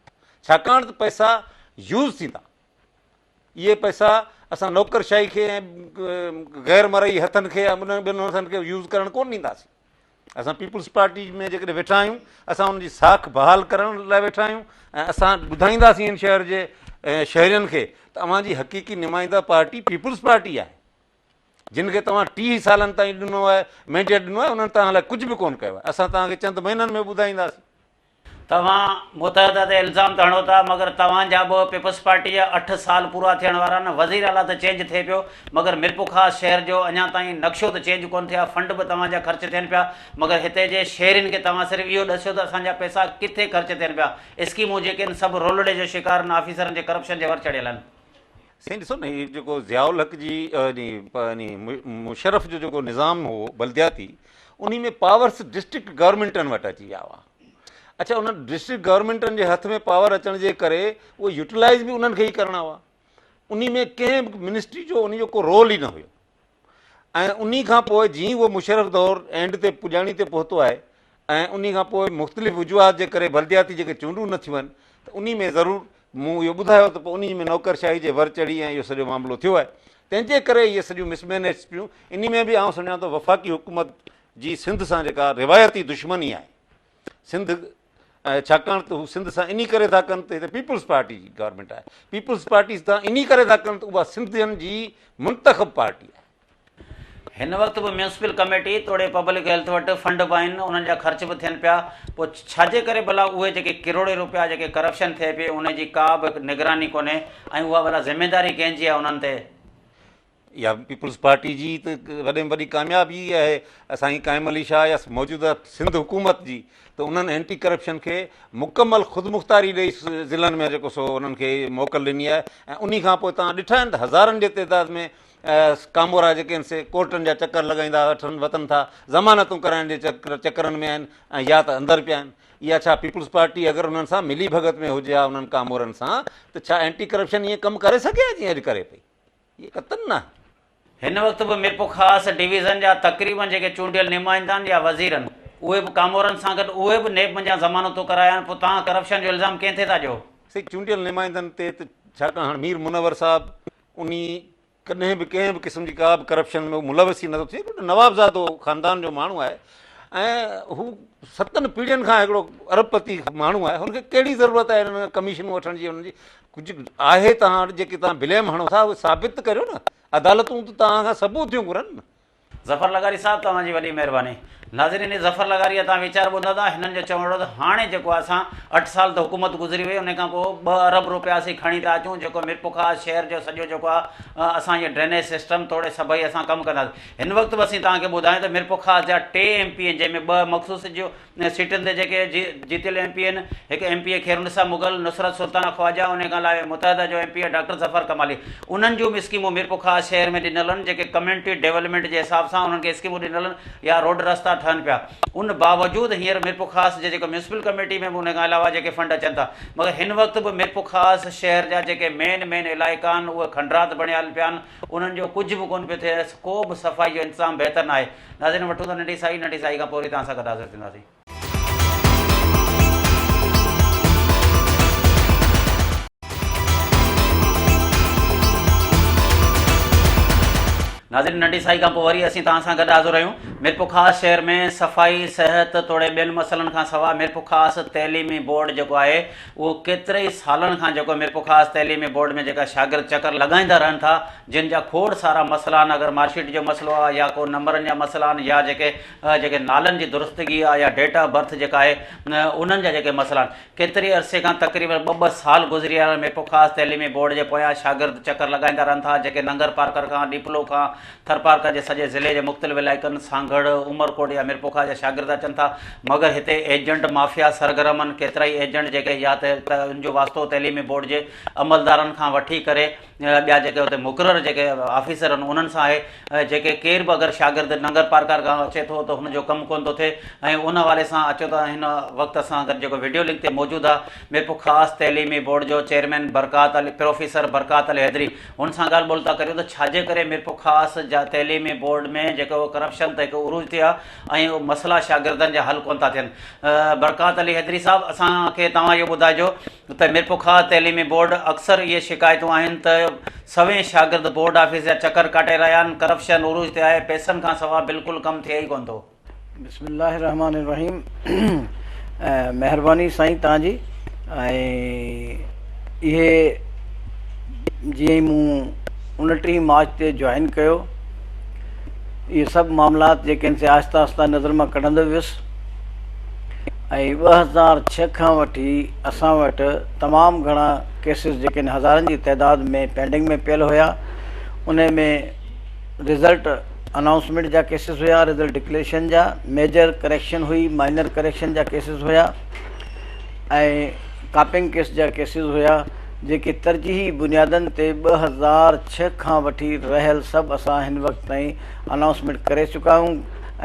ڇاڪاڻ ته پئسا يوز ٿيندا. اهي پئسا اسان نوڪر شاهي کي ۽ غير مرئي هٿن کي يا انهن ٻين هٿن کي يوز ڪرڻ ڪونه ڏينداسين. اسان پيپلز پارٽي ۾ جيڪڏهن ويٺا آهيون اسان ان جي ساک بحال ڪرڻ لاء ويٺا آهيون ۽ اسان ٻڌائينداسين هن شهر جي شهرين کي ته اوهان جي حقيقي نمائنده پارٽي پيپلز پارٽي آهي. جن کي توهان 30 سالن تائين ڏنو آهي، مينڊيٽ ڏنو آهي، انهن توهان لاء ڪجهه به ڪونه ڪيو آهي. اسان توهان کي چند مهينن ۾ ٻڌائينداسين. توهان متحده تي الزام ته هڻو ٿا مگر توهان جا به پيپلز پارٽي جا 8 سال پورا ٿيڻ وارا آهن، وزير اعليٰ ته چينج ٿئي پيو مگر ميرپورخاص شهر جو اڃا تائين نقشو ته چينج ڪونه ٿيو آهي، فنڊ به توهان جا خرچ ٿين پيا مگر هتي جي شهرين کي توهان صرف اهو ڏسيو ته اسان جا پئسا ڪٿي خرچ ٿين پيا، اسڪيمون جيڪي آهن سڀ رولڙي جو شڪار آهن، آفيسرن جي ڪرپشن جي ور چڙهيل آهن. سائين ڏسو نه هي جيڪو ضياء الحق جي يعني مشرف جو جيڪو نظام هو بلدياتي انهي ۾ پاورس ڊسٽرڪٽ گورنمينٽن وٽ اچي ويا هئا اڇا انهن ڊسٽرڪٽ گورنمينٽن جي هٿ ۾ پاور اچڻ جي ڪري اهي يوٽيلائز به انهن کي ئي ڪرڻا هئا انهي ۾ ڪنهن به منسٽري جو انهي جو ڪو رول ئي نه هيو ۽ انهي کان پوء جيئن اهو مشرف دور اينڊ تي پڄاڻي تي پهتو آهي ۽ انهي کان پوء مختلف وجوهات جي ڪري بلدياتي جيڪي چونڊون نه ٿيون آهن ته انهي ۾ ضرور مون اهو ٻڌايو ته پوء انهي ۾ نوڪر شاهي جي ور چڙهي ۽ اهو سڄو معاملو ٿيو آهي تنهن جي ڪري اهي سڄيون مس مينيج پيون انهي ۾ به آئون سمجهان ٿو وفاقي حڪومت جي سنڌ سان جيڪا روايتي دشمني آهي سنڌ ۽ ڇاڪاڻ ته هو سنڌ سان انهي ڪري ٿا ڪن ته هتي پيپلز پارٽي جي گورنمينٽ آهي، پيپلز پارٽي سان انهي ڪري ٿا ڪن ته اها سنڌين جي منتخب پارٽي آهي. هن وقت به ميونسپل ڪميٽي توڙي پبلڪ هيلٿ وٽ فنڊ به آهن انهن جا خرچ به ٿين پيا پوء ڇاجي ڪري ڀلا اهي جيڪي ڪروڙين روپيا جيڪي ڪرپشن ٿئي پئي انهي جي ڪا به نگراني ڪونهي ۽ اها ڀلا ذميداري ڪنهن جي آهي انهن تي؟ اها پيپلز پارٽي جي ته وڏي ۾ وڏي ڪاميابي آهي سائين قائم علي شاهه يا موجوده سنڌ حڪومت جي ته انهن اينٽي ڪرپشن کي مڪمل خودمختاري ڏئي ضلعن ۾ جيڪو سو انهن کي موڪل ڏني آهي ۽ انهي کان پوء توهان ڏٺا آهن ته هزارن جي تعداد ۾ ڪامورا جيڪي آهن سي ڪورٽن جا چڪر لڳائيندا وٺن وتن ٿا ضمانتون ڪرائڻ جي چڪرن ۾ آهن ۽ يا ته اندر پيا آهن اها ڇا پيپلز پارٽي اگر انهن سان ملي ڀڳت ۾ هجي ها انهن ڪامورن سان ته ڇا اينٽي ڪرپشن ائين ڪم ڪري سگهي ها جيئن اڄ ڪري پئي. اهي قطعاً نه آهن. هن وقت به ميرپورخاص ڊويزن جا تقريبن جيڪي چونڊيل نمائندا آهن يا وزير آهن اهي به ڪامورن سان گڏ اهي به نيب منجهان ضمانتون ڪرايا آهن پوء توهان ڪرپشن جو الزام ڪنهن تي ٿا ڏيو؟ سائين چونڊيل نمائندن تي ته ڇاڪاڻ هاڻ مير منور صاحب انهي ڪڏهن به ڪنهن به قسم جي ڪا به ڪرپشن ۾ ملوث ئي نٿو ٿئي هڪڙو نوابزادو خاندان جو ماڻهو آهي ۽ هو ستن پيڙهين کان هڪڙو ارب پتي ماڻهو آهي هن کي ڪهڙي ضرورت آهي انهن کان ڪميشنون وٺڻ جي انهن جي ڪجهه آهي توهان وٽ جيڪي توهان بليم هڻو ٿا اهي ثابت ته ڪريو نه عدالتون ته توهان کان ثبوت ٿيون گهرن نه. ظفر لغاري صاحب توهان جي وڏي مهرباني. ناظرين هي ظفر لغاري جا توهان ويچار ٻڌندا ته هنن جو چوڻ هو ته هاڻي جيڪو آهي اسان اٺ سال ته حڪومت گذري وئي ان کان پوء ٻه ارب روپيا اسين کڻي ٿا اچون جيڪو ميرپورخاص شهر جو سڄو جيڪو آهي اسان جي ڊرينيج سسٽم توڙي سڀئي اسان ڪم ڪنداسين هن وقت به اسين توهان کي ٻڌايون ته ميرپورخاص جا ٽي ايم پي آهن جنهن ۾ ٻه مخصوص جو سيٽن تي جيڪي جيتيل ايم پي آهن هڪ M P A Khairunnisa Mughal, Nusrat Sultana Khawaja انهي کان علاوه متحده جو M P A doctor Zafar Kamali انهن جون به اسڪيمون ميرپورخاص شهر ۾ ڏنل آهن جيڪي ڪميونٽي ڊولپمينٽ جي حساب سان انهن کي اسڪيمون ڏنل آهن يا روڊ رستا ٺهن پيا ان باوجود هينئر ميرپورخاص جي جيڪو ميونسپل ڪميٽي ۾ به انهي کان علاوه جيڪي فنڊ اچن ٿا مگر هن وقت به ميرپورخاص شهر جا جيڪي مين مين علائقا آهن اهي کنڊرات بڻيل پيا آهن انهن جو ڪجهه به ڪونه پيو ٿئي ڪو به صفائي جو انتظام بهتر ناهي. ناظرين وٺون ٿا ننڍي ساهي، ننڍي ساهي کان پوء وري توهان سان گڏ حاضر ٿينداسين. ناظرين ننڍي سائي کان پوء وري اسين توهان سان گڏ حاضر آهيون. ميرپورخاص شهر ۾ صفائي، صحت توڙي ٻين مسئلن کان سواء ميرپورخاص تعليمي بورڊ جيڪو آهي اهو ڪيتري ئي سالن کان جيڪو ميرپورخاص تعليمي بورڊ ۾ جيڪا شاگرد چڪر لڳائيندا رهن ٿا جن جا کوڙ سارا مسئلا آهن اگر مارڪ شيٽ جو مسئلو آهي يا ڪو نمبرن جا مسئلا آهن يا جيڪي جيڪي نالن جي درستگي آهي يا ڊيٽ آف برٿ جيڪا آهي انهن جا جيڪي مسئلا آهن ڪيتري عرصي کان تقريبن ٻه ٻه سال گذري ويا آهن ميرپورخاص تعليمي بورڊ جي پويان شاگرد چڪر لڳائيندا رهن ٿا جيڪي ننگر پارڪر کان ڏيپلو کان ٿرپارڪر جي سڄي ضلعي جي مختلف علائقن سانگهڙ، عمرڪوٽ يا ميرپورخاص جا شاگرد اچن ٿا مگر هتي ايجنٽ مافيا سرگرم آهن ڪيترائي ايجنٽ جيڪي يا ته ان جو واسطو تعليمي بورڊ جي عملدارن کان وٺي ڪري ٻيا جيڪي اتي مقرر جيڪي آفيسر آهن انهن سان آهي جيڪي ڪير به اگر شاگرد ننگر پارڪر کان اچي ٿو ته هن جو ڪم ڪونه ٿو ٿئي ۽ ان حوالي سان اچو ته هن وقت اسان گڏ جيڪو وڊيو لنڪ تي موجود آهي ميرپورخاص تعليمي بورڊ جو چيئرمين برڪات علي پروفيسر برڪات علي حيدري هن سان ڳالهه ٻولهه ٿا ڪريون ته ڇاجي ڪري ميرپورخاص جا تعليمي بورڊ ۾ جيڪو ڪرپشن ته هڪ عروج تي آهي ۽ مسئلا شاگردن جا حل ڪونه ٿا ٿين برڪات علي حيدري صاحب اسان کي توهان اهو ٻڌائجو ته ميرپورخاص تعليمي بورڊ اڪثر اهي شڪايتون آهن ته سوين شاگرد بورڊ آفيس جا چڪر ڪاٽي رهيا آهن، ڪرپشن عروج تي آهي، پئسن کان سوا بلڪل ڪم ٿئي ئي ڪونه ٿو. بسم الله الرحمٰن الرحيم مهرباني سائين توهان جي ۽ اهي جيئن ئي مون 29 مارچ تي جوائن ڪيو اهي سڀ معاملات جيڪي آهن سي آهستي آهستي نظر مان ڪڍندو ويس ۽ 2006 کان وٺي اسان وٽ تمام گهڻا ڪيسز جيڪي آهن هزارن جي تعداد ۾ پينڊنگ ۾ پيل هيا ان ۾ رزلٽ انائونسمينٽ جا ڪيسز هيا رزلٽ ڊڪليريشن جا ميجر ڪريڪشن هئي مائنر ڪريڪشن جا ڪيسز هيا ۽ ڪاپنگ ڪيس جا ڪيسز هيا جيڪي ترجيحي بنيادن تي 2006 کان وٺي رهيل سڀ اسان هن وقت تائين انائونسمينٽ ڪري چڪا آهيون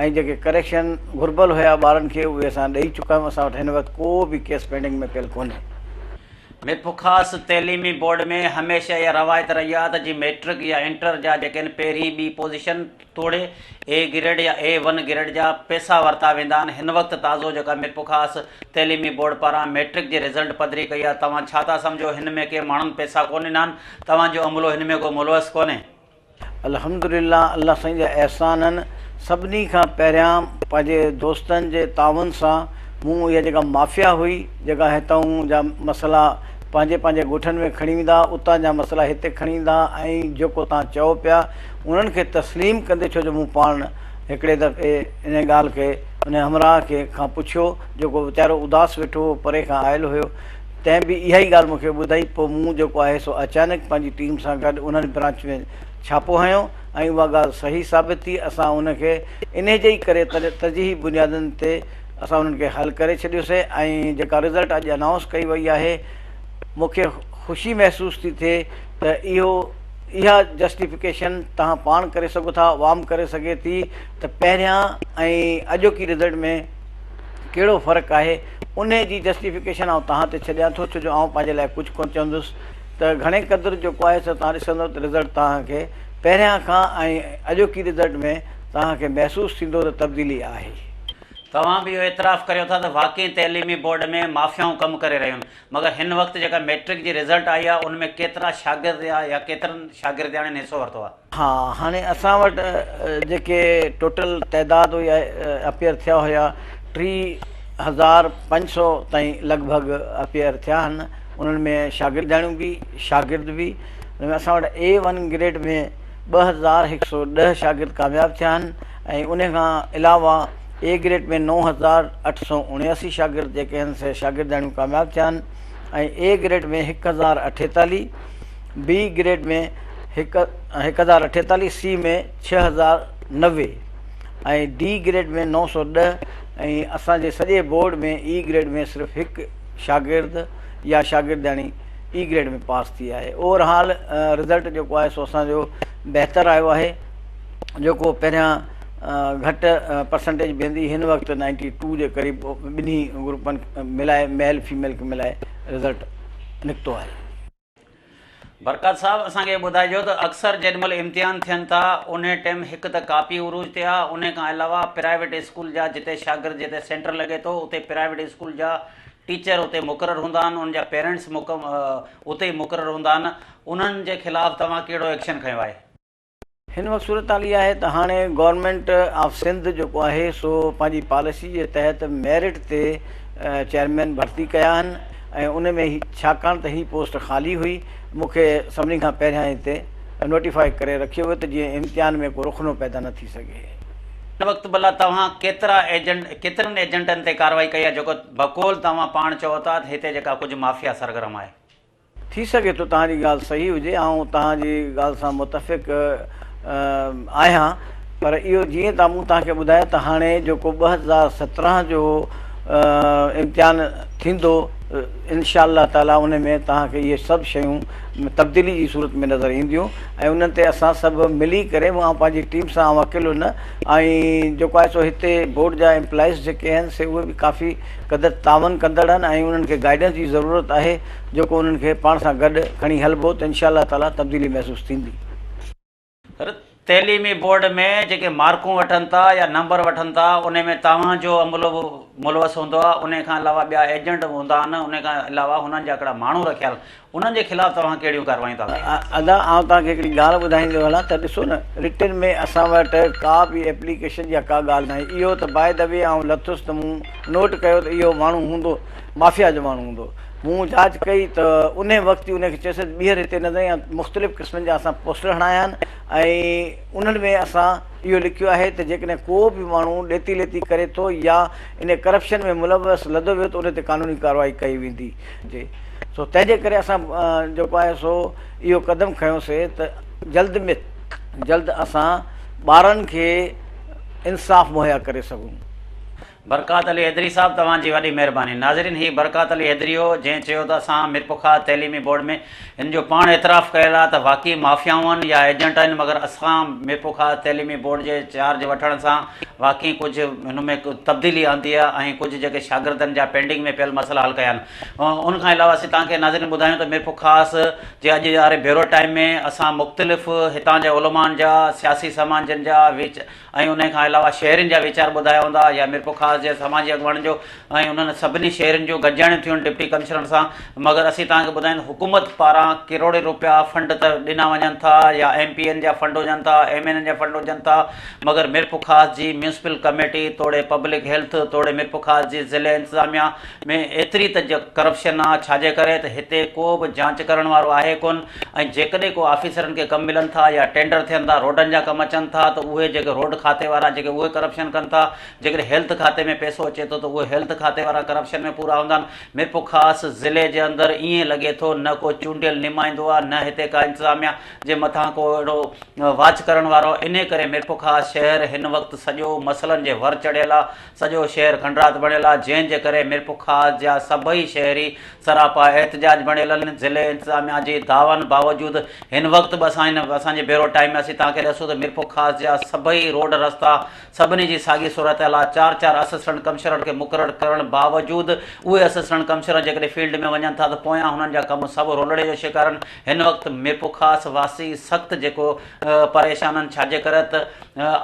۽ جيڪي ڪريڪشن گهربل هيا ٻارن کي اهي اسان ڏئي چڪا آهيون اسان وٽ هن وقت ڪو به ڪيس پينڊنگ ۾ پيل ڪونهي. ميرپورخاص تعليمي بورڊ ۾ هميشه اها روايت رهي آهي ته جي ميٽرڪ يا انٽر جا جيڪي آهن پهرين ٻي پوزيشن توڙي اي گريڊ يا اي ون گريڊ جا پئسا ورتا ويندا آهن هن وقت تازو جيڪا ميرپورخاص تعليمي بورڊ پاران ميٽرڪ جي رزلٽ پڌري ڪئي آهي توهان ڇا ٿا سمجهو هن ۾ ڪي ماڻهن پئسا ڪونه ڏنا آهن توهان جو عملو هن ۾ ڪو ملوث ڪونهي. الحمدلله الله سائين جا احسان آهن سڀني کان پهريان پنهنجي دوستن جي تعاون سان مون اها جيڪا مافيا هئي جيڪا هتئون جا مسئلا پنهنجي پنهنجي ڳوٺن ۾ کڻي ويندا اتان جا مسئلا هتي کڻي ايندا ۽ جيڪو توهان چئو پيا انهن کي تسليم ڪندي ڇو جو مون پاڻ هڪڙي دفعي ان ڳالهه کي ان همراهه کي کان پڇيو جيڪو ويچارو اداس ويٺو هو پري کان آيل هيو تنهن به اها ئي ڳالهه مون کي ٻڌائي، پوء مون جيڪو آهي سو اچانڪ پنهنجي ٽيم سان گڏ انهن برانچ ۾ ڇاپو هنيو ۽ اها ڳالهه صحيح ثابت ٿي، اسان ان کي انهي جي ئي ڪري ترجيحي بنيادن تي اسان انهن کي حل ڪري ڇڏيوسي ۽ جيڪا رزلٽ اڄ انائونس ڪئي وئي آهي مون کي خوشي محسوس ٿي ٿئي ته اهو اها جسٽيفڪيشن توهان پاڻ ڪري سگهو ٿا عوام ڪري سگهي ٿي ته پهريان ۽ اڄوڪي رزلٽ ۾ ڪهڙو فرق آهي انهي جي جسٽيفڪيشن آئون توهان تي ڇڏيان ٿو ڇو جو آئون پنهنجي لاء ڪجهه ڪونه چوندس ته گهڻي قدر جيڪو آهي سو توهان ڏسندو ته رزلٽ توهان کي پهريان کان ۽ اڄوڪي رزلٽ ۾ توهان کي محسوس ٿيندو ته تبديلي آهي. توهان به اهو اعتراف ڪريو ٿا ته واقعي تعليمي بورڊ ۾ مافيائون ڪم ڪري رهيون آهن مگر هن وقت جيڪا ميٽرڪ جي رزلٽ آئي آهي ان ۾ ڪيترا شاگرد يا ڪيترن شاگردياڻين حصو ورتو آهي؟ ها هاڻي اسان وٽ جيڪي ٽوٽل تعداد هئي اپيئر ٿيا هيا 3500 تائين لڳ ڀڳ اپيئر ٿيا آهن انهن ۾ شاگردياڻيون به شاگرد به ان ۾ اسان وٽ اي ون گريڊ ۾ 2110 شاگرد ڪامياب ٿيا آهن ۽ ان کان علاوه اي گريڊ ۾ 9879 شاگرد جيڪي آهن سي شاگردياڻيون ڪامياب ٿيا آهن ۽ A grade ۾ 1048 B grade ۾ 1048، C ۾ 6090 ۽ D grade ۾ 910 ۽ اسان جي سڄي بورڊ ۾ اي گريڊ ۾ صرف هڪ شاگرد يا شاگردياڻي اي گريڊ ۾ پاس ٿي آهي. اوور هال رزلٽ جيڪو آهي سو اسان جو بهتر آيو آهي جيڪو پهريان گهٽ پرسنٽيج بيهندي هن وقت نائنٽي ٽو جي قريب ٻنهي گروپن ملائي ميل فيميل کي ملائي رزلٽ نڪتو آهي. برڪات صاحب اسان کي ٻڌائجو ته اڪثر جيڏي مهل امتحان ٿين ٿا انهي ٽيم هڪ ته ڪاپي عروج تي آ انهي کان علاوه پرائيويٽ اسڪول جا جتي شاگرد جتي سينٽر لڳي ٿو اتي پرائيويٽ اسڪول جا ٽيچر اتي مقرر هوندا آهن انهن جا پيرنٽس اتي ئي مقرر هوندا آهن انهن جي خلاف توهان ڪهڙو ايڪشن کنيو آهي. هن وقت صورتحال اها آهي ته هاڻي گورنمينٽ آف سنڌ جيڪو آهي سو پنهنجي پاليسي جي تحت ميرٽ تي چيئرمين ڀرتي ڪيا آهن ۽ ان ۾ ڇاڪاڻ ته هي پوسٽ خالي هئي مون کي سڀني کان پهريان هتي نوٽيفائي ڪري رکيو ويو ته جيئن امتحان ۾ ڪو رخنو پيدا نه ٿي سگهي. هن وقت ڀلا توهان ڪيترا ايجنٽ ڪيترن ايجنٽن تي ڪارروائي ڪئي آهي جيڪو بقول توهان پاڻ چئو ٿا ته هتي جيڪا ڪجهه مافيا سرگرم آهي. ٿي سگهي ٿو توهان جي ڳالهه صحيح هجي، آئون توهان جي ڳالهه سان متفق آهيان پر اهو جيئن ته مون توهان کي ٻڌايو ته هاڻي جيڪو 2017 جو امتحان ٿيندو انشاء الله تعالي ان ۾ توهان کي اهي سڀ شيون تبديلي جي صورت ۾ نظر اينديون ۽ انهن تي اسان سڀ ملي ڪري آئون پنهنجي ٽيم سان آئون اڪيلو نه ۽ جيڪو آهي سو هتي بورڊ جا امپلائيز جيڪي آهن سي اهي به ڪافي قدر تعاون ڪندڙ آهن ۽ انهن کي گائيڊنس جي ضرورت آهي جيڪو انهن کي پاڻ سان گڏ کڻي هلبو ته انشاء الله تعاليٰ تبديلي محسوس ٿيندي. سر تعليمي بورڊ ۾ جيڪي مارڪون وٺن ٿا يا نمبر وٺن ٿا انهي ۾ توهان جو عملو به ملوث هوندو آهي انهي کان علاوه ٻيا ايجنٽ به هوندا آهن انهي کان علاوه هنن جا هڪڙا ماڻهو رکيل انهن جي خلاف توهان ڪهڙيون ڪارروايون ٿا ڪيو؟ ادا آئون توهان کي هڪڙي ڳالهه ٻڌائيندو هلان ته ڏسو نه رٽن ۾ اسان وٽ ڪا به ايپليڪيشن يا ڪا ڳالهه ناهي اهو ته باء the V آئون لٿس ته مون نوٽ ڪيو ته اهو ماڻهو هوندو مافيا جو ماڻهو هوندو مون جاچ ڪئي ته انهي وقت ئي انهي کي چيس ته ٻيهر هتي نه ايندين ۽ مختلف قسمن جا اسان پوسٽر هڻايا آهن ۽ انهن ۾ اسان اهو لکيو آهي ته جيڪڏهن ڪو به ماڻهو ڏيتي ليتي ڪري ٿو يا انهي ڪرپشن ۾ ملوث لڌو ويو ته انهي تي قانوني ڪارروائي ڪئي ويندي سو تنهن جي ڪري اسان جيڪو آهي سو اهو قدم کنيوسي ته جلد ۾ جلد اسان ٻارن کي انصاف مهيا ڪري سگهون. برڪات علي حيدري صاحب توهان جي وڏي مهرباني. ناظرين هي برڪات علي حيدري هو جنهن چيو ته اسان ميرپورخاص تعليمي بورڊ ۾ هن جو پاڻ اعتراف ڪيل آهي ته واقعي مافيائون آهن يا ايجنٽ آهن مگر اسان ميرپورخاص تعليمي بورڊ جي چارج وٺڻ سان واقعي ڪجهه هن ۾ تبديلي آندي آهي ۽ ڪجهه جيڪي شاگردن جا پينڊنگ ۾ پيل مسئلا حل ڪيا آهن ان کان علاوه اسين توهان کي ناظرين ٻڌايون ته ميرپورخاص جي اڄ واري بيورو ٽائيم ۾ اسان مختلف هتان جي علمائن جا سياسي سماجن جا وچ ۽ انهي کان علاوه شهرين جا ويچار ٻڌايا هوندا يا ميرپورخاص جي سماجي اڳواڻن جو ۽ انهن سڀني شهرين جون گڏجاڻيون ٿيون ڊپٽي ڪمشنر سان مگر اسين توهان کي ٻڌايون ته حڪومت پاران ڪروڙين روپيا فنڊ ته ڏنا وڃن ٿا يا ايم پي اين جا فنڊ هجن ٿا ايم اين اين جا فنڊ هجن ٿا مگر ميرپورخاص جي ميونسپل ڪميٽي توڙي پبلڪ هيلٿ توڙي ميرپورخاص جي ضلعي انتظاميا ۾ ايتري ته ڪرپشن آ ڇاجي ڪري ته هتي ڪو به جانچ ڪرڻ وارو آهي ڪون ۽ جيڪڏهن ڪو آفيسرن کي ڪم ملن ٿا يا ٽينڊر ٿين ٿا روڊن جا ڪم اچن ٿا ته اهي جيڪي روڊ کاتي وارا جيڪي اهي ڪرپشن ڪن ٿا جيڪڏهن هيلٿ کاتي ۾ پئسو اچي ٿو ته اهي هيلٿ کاتي وارا ڪرپشن ۾ پورا هوندا آهن ميرپورخاص ضلعي جي اندر ائين لڳي ٿو نه ڪو چونڊيل نمائندو آ نه هتي ڪا انتظاميا جي مٿان ڪو اهڙو واچ ڪرڻ وارو انهي ڪري ميرپورخاص شهر هن وقت سڄو مسئلن جي ور چڙهيل آ سڄو شهر کنڊرات بڻيل آهي، جنهن جي ڪري ميرپورخاص جا سڀئي شهري سراپا احتجاج بڻيل آهن، ضلعي انتظاميا جي دعوائن باوجود هن وقت به اسان هن اسان جي بيورو ٽائيم ۾ اسين توهان کي ڏسون ته ميرپورخاص جا سڀئي روڊ رستا سڀني جي ساڳي صورتحال آهي، چار چار اسسٽنٽ ڪمشنر کي مقرر ڪرڻ باوجود اهي اسسٽنٽ ڪمشنر جيڪڏهن فيلڊ ۾ وڃن ٿا ته پويان هنن جا ڪم سڀ رولڙي جو شڪار آهن، هن وقت ميرپورخاص واسي سخت جيڪو پريشان آهن ڇاجي ڪري ته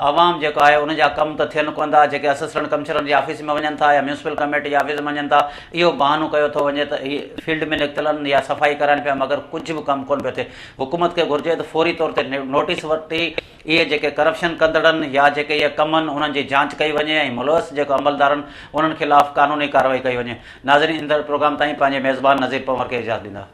عوام جيڪو آهي ان جا ڪم ته ٿين ڪونه ٿا، جيڪي اسسٽنٽ ڪمشنر جي آفيس ۾ وڃن ٿا يا ميونسپل ڪميٽي جي آفيس ۾ وڃن ٿا اهو بهانو ڪيو ٿو وڃي ته اهي فيلڊ ۾ نڪتل آهن يا صفائي ڪرائن پيا مگر ڪجهه به ڪم ڪونه پيو ٿئي حڪومت کي گهرجي ته فوري طور تي نوٽيس وٺي اهي جيڪي ڪرپشن ڪندڙن يا جيڪي اهي ڪم آهن انهن جي جانچ ڪئي وڃي ۽ ملوث جيڪو عملدارن انهن خلاف قانوني ڪارروائي ڪئي وڃي ناظرين ايندڙ پروگرام تائين پنهنجي ميزبان نذير پنهور کي اجازت ڏيندا.